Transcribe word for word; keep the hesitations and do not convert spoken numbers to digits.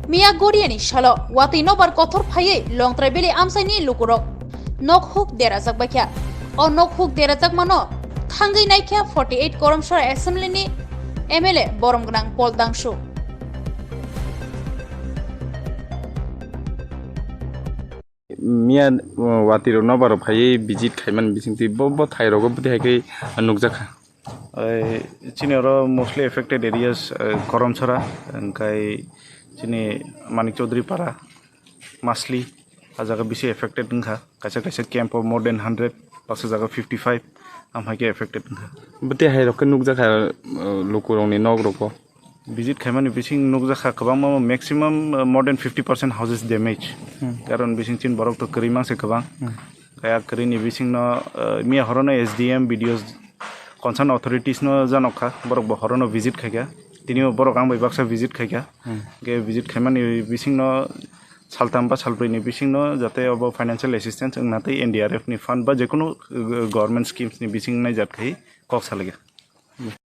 Miya Goriani salo watwi nobar kothor phaiwi Longtrai Valley amchaini lukurok nok huk derajak baikha. O nok huk derajakmano thangwi naikha forty eight Koromsora Assembly ni M L A borom gwnang Paul Dangsu. Miya, uh, watwi rok nobar phaiwi visit khaimani bisingtwi bo, bo thai rogo bwtwi hai khe nukjakha. Ai, chini oro mostly affected areas, eh, Koromchara, hingkai chini Manik Chaudhary Para, Masli, a jaga bisi affected wngkha. Kaisa kaisa camp o more than hundred, baksa jaga fifty five, amhai khe affected wngkha. Bwtwi hai rok khe nukjakha, uh, lukurokni nok rogo. Visit khaimani bising nukjakha kwbangma, maximum, uh, more than fifty percent houses damage. Hmm. Karon bising chin borok to kwrwi mangse kwbang. Hmm. Kaya kwrwini bisingno, uh, miya horono S D M, B D Os, concern authorities no janok kha, borok bo horono visit khaikha. Tini bo borok ang bai baksa visit khaikha. Hmm. Ke visit khaimani bisingno saltam ba salbrwini bisingno jate obo financial assistance wngna tei N D R F ni fund ba jekunu, uh, government schemes ni bising naijak khai kok salaikha.